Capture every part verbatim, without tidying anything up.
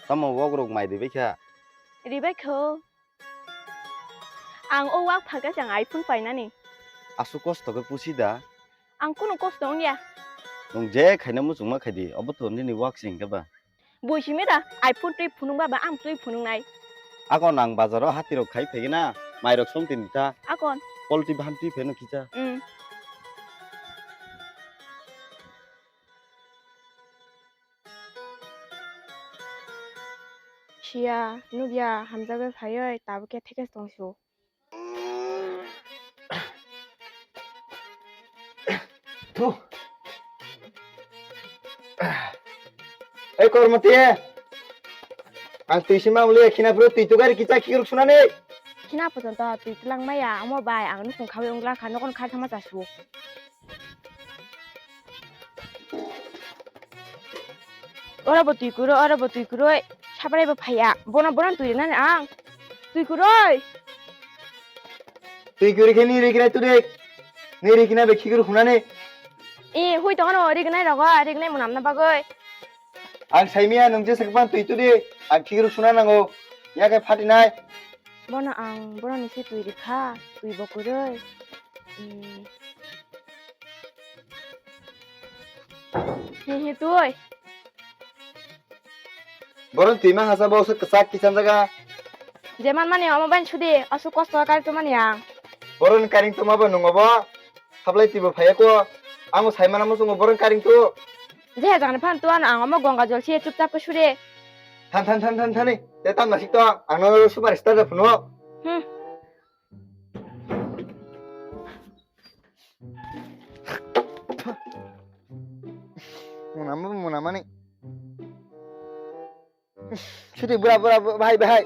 Tamo wok rok mai ribai kha? Ribai kho. Ang o wak phaga chang iPhone painani. Aswk kosto khe pusi da? Ang kunu kosto wngya. Nwng je khaina muchungma khaidi, obo to nini wak se hwnkhe ba? Bui simi da, iPhone twi phunukba ba ang twi phunuknai. Akon ang bazaro hatirok khai phaigena, mairok songtini ta. Akon. Polti bahan twi pheno kicha. Mm. Siya, nukya, hamjagwi phaiwi, tabuk khe thekes tongsu. Thu. Ei, Kormoti, ang twi sima muli khina phuru twi tu gari kicha khikruk sunani. Khina pochonto twi twlang maya, amo bai ang nukung khawi wngla kha, nokon kha thama chasu. Oro bo twi kuro, oro bo twi kuroi, sabrai bo phaiya. Bono, bono twi rinani ang. Twi kuroi. Twi kuri khe ni rikna tu de. Ni rikna be khikruk hunani. E, hui tongo no riknai rogo, riknai munamna bagoi. Ang saimiya nwng je sakpan twi tu de. Ang khikruk suna nango. Ya khe phatinai. Bono ang, bono ni se twi rikha, twi bo kuroi. Hmm. Hi hi twi. Boron twi ma hasa bo se kwchak kisan jaga. Je man mani omo ban sudi, asu kosto kari to mani ang. Boron karing to ma bo nungo bo. Hablai twi bo phaya ko. Ang sai mana mo sungo boron karing to. Je jang phan to ano ang omo gonga jol si chupchap ko sudi. Than than than than thani. Te tam nasik to ang no super star da phuno. Hmm. Munama, munamani. Suti bura, bura, bahai, bahai.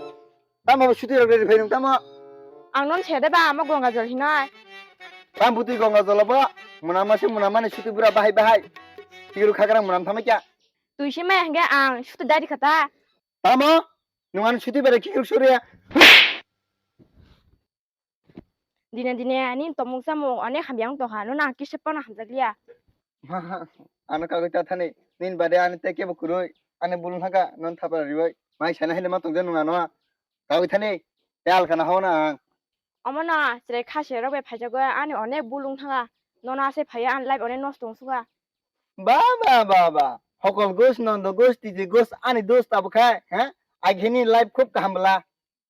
Tamo suti rok ready phai nung tamo. Ang non sede ba, amo gonga jol hinai. Tam buti gonga jol bo. Munama se munamani suti bura bahai, bahai. Tiru khakrang munam thama kya? Tui se mai hingke ang suti dari khata. Tamo? Nung ani suti bere kikir suri ya. Dine dine ani tomung samung onek hamya wng tongkha, nono ang kisa pono hamjakliya. Ano kagwi ta thani, nini bade ani tei kebo kwrwi, ani bulung haka non thapra riwi, mai sana hile ma tongja nung ano. Kagwi thani, tei alkana hona ang. Omono chwrai kha se rok bai phaijago, ani onek bulung thanga, nono ase phaiya ani life onek nosto wng suka. Ba, ba, ba, ba, hokol gos, nondo gos, tiji gos, ani dos tabo khai, ha? Aghini life khub kaham bwla.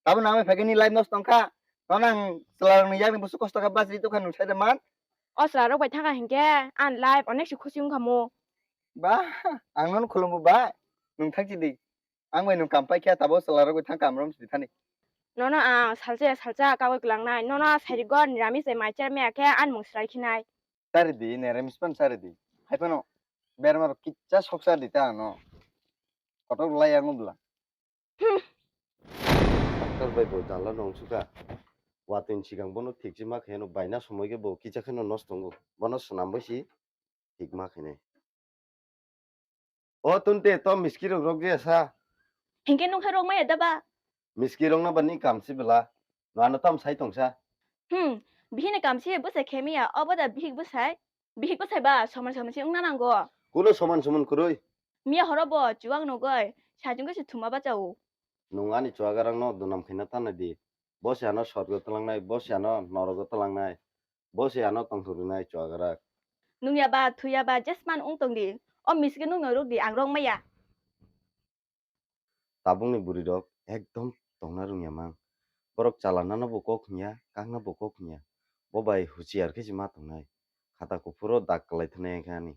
Tabuk nangwi phaikhe ni life nosto wngkha. Nono ang chwlarokni yakni busu kosto kha bachri tongkha nwng saida man. O chwlarok bai thangkha hinkhe ani life onek se khusi wngkha mo. Ba, ang nono khulumbo bai. Nwng thangchi di. Ang bai nwng kam paikha tabuk chwlarok bai thang kamrom sidi thani. Nono ang salsa ya salsa kagwi kwlangnai. Nono sairigo niramis bai mai chermaya khe ani mung swrai khinai. Chari di, niramis pan chari di. Hai phano berma rok kicha sok chari di ta ano. Kotor lai ang bwla. Hmm. Doctor bai bo jala no wngsuka. Watwi ni sikang bono thik se ma khe no baina somoi khe bo kisa khe no nosto wngo. Bono swnam bai si thik ma khe nai. O Tunte, to miski rok rok je sa. Hinkhe nung khe rok maya da ba? Miski rok no ba ni kam si bwla. No ano tam sai tong sa. Hmm, bihini kam si bwsai khe miya, obo da bihik bwsai? Bihik bwsai ba soman soman se wngna nango. Kuno soman soman kwrwi. Miya horo bo chuwak nugwi, sajwngwi se thuma bachao. Nwng ani chuagarang no dunam khaina tana di. Bo se ano sorgo twlangnai, bo se ano norogo twlangnai. Bo se ano tongthok rinai chuagarak. Nungya ba, thuya ba, jesman wng tong di. O miski nung no ruk di, ang rok maya. Tabukni bwrwirok ekdom tongna rwngya mang. Borok chalanano bo kok hwnya, kakna bo kok hwnya. Bo bai huchiyar khe se ma tongnai. Khata kuphuro dak kwlai thwnai wngkha ani.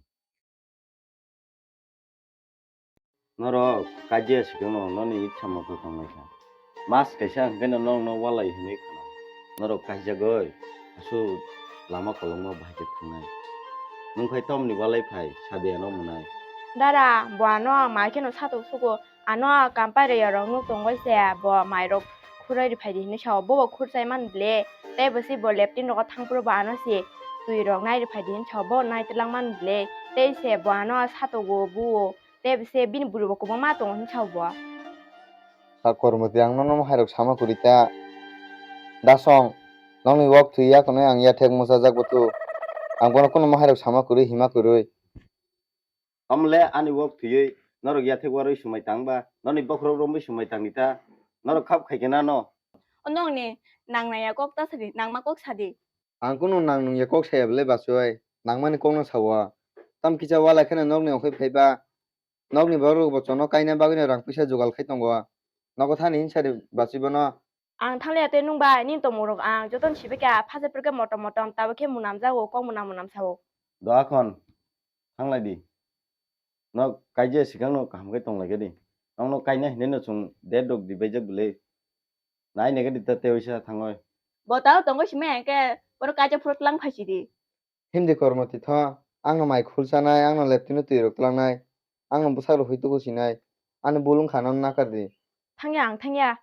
Norok kaijia sikano noni itsa moto tongnai kha. Mas kaisa hwnkhe no norokno walai hwnwi khna. Norok kaijagwi aswk lama kolokma bahai khe thangnai. Nwng khai tamni walai phai, sadi ano mwnai. Dara, bo ano mai kheno satok sugo. Ano kampai rwya rok nuk tongoi se bo mai rok khuroi rwphai di hinwi sao, bo bo khur chai man ble. Tei bo si bo leptin rogo thang phuru bo ano si twi rok nai rwphai di hinwi sao, bo nai twlang man ble. Tei se bo ano satogo buo. Tei bo se bini bwrwi bo kwbangma tongo hinwi sao bo. Sa Kormoti, ang nono hai rok sama kwrwi ta. Dasong, nokni wak thwi ya khwnwi ang yathek mwchajak bo tu. Ang bono kunu hai rok sama kwrwi hima kwrwi. Tamle ani wak thwiwi Norok yathek warwi swmai tang ba, noni bokhorok romwi swmai tang di ta. Norok khap khai khe nano. O nokni nang naiya kok ta sadi, nangma kok sadi. Ang kunu nang nungya kok saya bwle bachwi, nangmani kokno sao. Tam kisa wala kheno nokni okhai phaiba, nokni borok bo chono kaina bagwino rang puisa jugal khai tongo. Nogo thani hinsa di bachwi bono. Ang thangliya tei nwng bai nini tongmungrok ang jotono sibikha, phasaphirkhe motom motom, tabuk khe mwnamjago, kok mwnam mwnam sao. Doakhon, thanglai di. Nok kaijak swkangno kaham khe tonglaikha di. Nokno kaina hinwi no chwng date rok dibaijak bwle. Nai naikhe di ta tei waisa thangwi. Bo tao tongwi simi hwnkhe borok kaijak phuru tlang phaisidi. Himdi kormo titho, angno mai khul chanai, angno leptino twi rok tlangnai, angno bwsak rok hwi tuku sinai, ani bul wngkha no nakar di. Thangya ang thangya.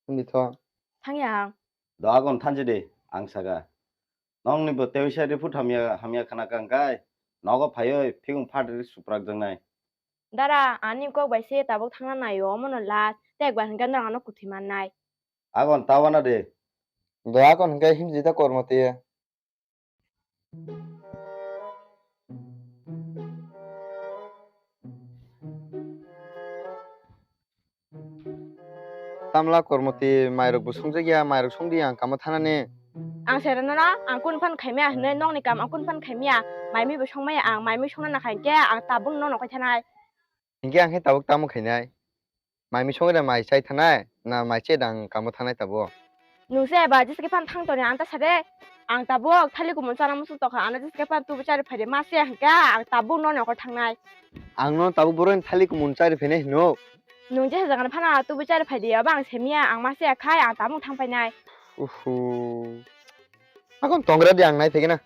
Himdi tho. Thangya ang. Doagon thanchi di, ang saka. Nokni bo tei waisa riphut hamya hamya khna kang kai, nogo phaiwi phikung phat ri suprak jaknai. Dara, ani kok bai se tabuk thangna naio, omono last, tei ekbar hwnkhe norok ano kwthwi mannai. Agon ta wana de. Doagon hwnkhe himdi ta kormo twi. Tamla kormoti mairok bo songjakya, mairok songdi ang kamo thanani. Ang sereno no, ang kun phan khaimaya hinwi nokni kam ang kun phan khaimaya, maimi bo songmaya ang, maimi songna nakha hinkhe ang tabuk no nokhai thanai. Hinkhe ang khe tabuk tamo khainai? Mai misong da mai chai thanai, na mai che da ang kamo thanai tabuk? Nung se ba jesa khe phan thang toni ang ta sade. Ang tabuk thali kumun chana muchung tokha, ano jesa khe phan tubu chari phaide ma se hwnkha, ang tabuk no nokol thangnai. Ang no tabuk boroni thali kumun chari phainai hino. Nung jesa jagani phano tubu chari phaide abo ang semiya, ang ma se khai ang tabuk thang phainai. Uhu. Akon tongra di ang nai phegena.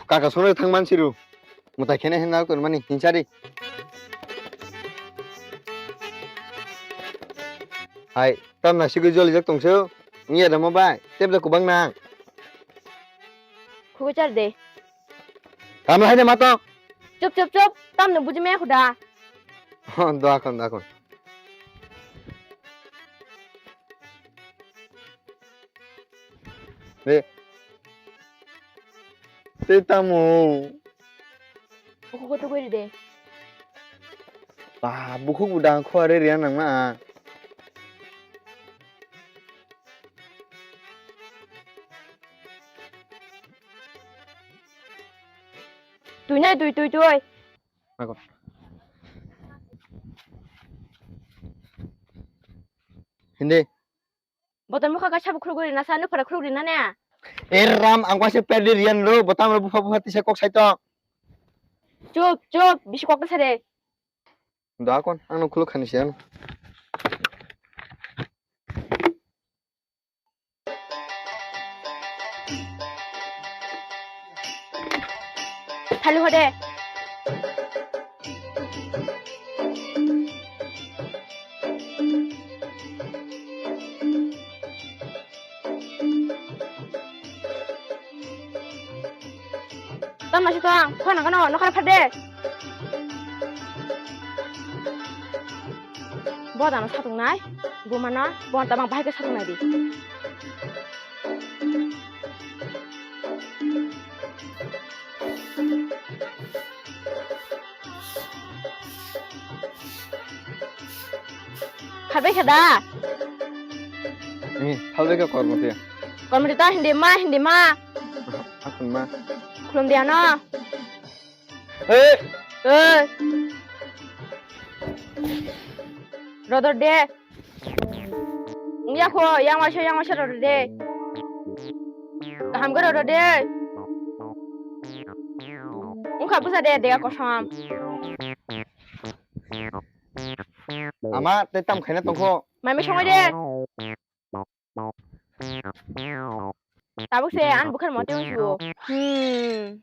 Kaka songre thang man siru. Mutai khene hen nal ton mani hinsari. Hai, tam na sigui joli jak tongse. Ngi ada mo bai, tep da kubang nang. Khugu char de. Kam lahai de mato. Chup, chup, chup. Tam no buji me khuda. Doa kon, doa kon. Te, te tamo. Bukhuk ko tugui de. Ba, bukhuk budang kho are riya nang na. Tui nai, tui, tui, tui. Ako. Hindi. Botor mokha kaisa bukhuk rina sa, nupara khuruk rina ne. Er ram, ang kaisa perdi riyan ro, botam ro bupha bupha tisa kok saito. Chup, chup, bisi kok sare. Da kon, ang no khuluk khani siyan. Thali hode. Tama si tong, khona kano, nokar phade. Bo dano satung nai, bo mana, bo tamang bahai ke satung nai di. Phalbai kha da? Ni, phalbai kha kormo te. Kormo te ta hindi ma, hindi ma. Akhun ma. Khulum dia no. Hey! Hey! Rodor de. Wngya kho, yang waisa, yang waisa rodor de. Kaham khe rodor de. Wngkha bwsa de, dega kosom. Ama, tei tam khaina tongkho. Mami songwi de. Tabuk se ani bukhar mote wngsu. Hmm.